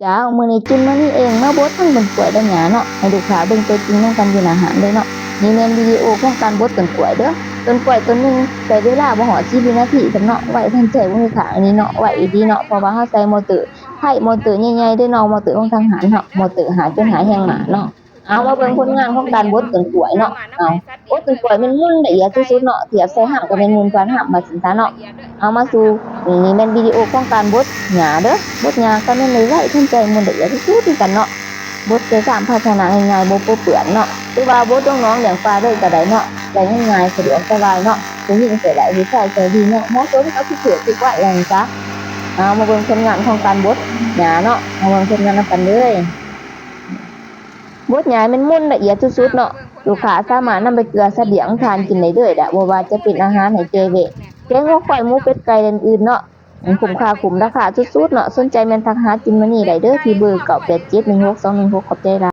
ເຈົ້າ ມື້ນີ້ຈຸນມະນີເອງມາບົດທັງຕົ້ນກ້ວຍແລະຫຍ້າເນາະ ໃຫ້ລູກຄ້າເບິ່ງຕົວຈິງນຳກັນຢູ່ໜ້າຮ້ານເລີຍເນາະ. ນີ້ແມ່ນວິດີໂອຂອງການບົດຕົ້ນກ້ວຍເດີ້. ຕົ້ນກ້ວຍຕົ້ນໜຶ່ງໃຊ້ເວລາບໍ່ຮອດສິບວິນາທີຊ້ຳເນາະ ໄວທັນໃຈບໍ່ມີຄ້າງ ອັນນີ້ເນາະ ໄວອີ່ຫຼີເນາະ ເພາະວ່າເຮົາໃຊ້ມໍເຕີ ໃຊ້ມໍເຕີໃຫຍ່ໆເດ້ເນາະ ມໍເຕີຂອງທາງຮ້ານເນາະ ມໍເຕີຫ້າຈຸດຫ້າແຮງມ້າເນາະ. ເອົາ ມາເບິ່ງຜົນງານຂອງການບົດຕົ້ນກ້ວຍເນາະ. ເອົາ ບົດຕົ້ນກ້ວຍແມ່ນໝຸ່ນລະອຽດສຸດໆເນາະ ທຽບໃສ່ຮາມກໍແມ່ນໝຸ່ນກວ່າຮາມວ່າຊັ້ນຊະເນາະ. ເອົາ ມາສູ່ ນີ້ແມ່ນວິດີໂອຂອງການບົດຫຍ້າເດີ້. ບົດຫຍ້າກໍແມ່ນໄດ້ໄວທັນໃຈ ໝຸ່ນລະອຽດສຸດໆຄືກັນເນາະ. ບົດໃສ່ຊາມພາຊະນະງ່າຍໆ ບໍ່ປົວເປື້ອນເນາະ ຫຼືວ່າບົດລົງໜອງລ້ຽງປາເລີຍກໍໄດ້ເນາະ. ໄດ້ງ່າຍໆ ສະດວກສະບາຍເນາະ. ຜູ້ຍິງໃຊ້ໄດ້ ຜູ້ຊາຍໃຊ້ດີເນາະ ເໝາະສົມກັບທຸກເພດທຸກໄວວ່າຊັ້ນຊະ. ເອົາ ມາເບິ່ງຜົນງານຂອງການບົດຫຍ້າເນາະ ມາເບິ່ງຜົນງານນຳກັນເລີຍ. ບົດຫຍ້າແມ່ນໝຸ່ນລະອຽດສຸດໆເນາະ. ລູກຄ້າສາມາດນຳໄປເກືອສັດລ້ຽງທານກິນໄດ້ເລີຍແຫຼະ ບໍ່ວ່າຈະເປັນອາຫານໃຫ້ແກ່ແວະ ແກງງົວ ຄວາຍ ໝູ ເປັດ ໄກ່ ແລະ ອື່ນໆເນາະ. ຄຸ້ມຄ່າ ຄຸ້ມລາຄາສຸດໆເນາະ. ສົນໃຈແມ່ນທັກຫາຈິນມະນີໄດ້ເດີ້ ທີ່ເບີເກົ້າແປດເຈັດໜຶ່ງຫົກສອງໜຶ່ງຫົກ. ຂອບໃຈຫຼາຍ.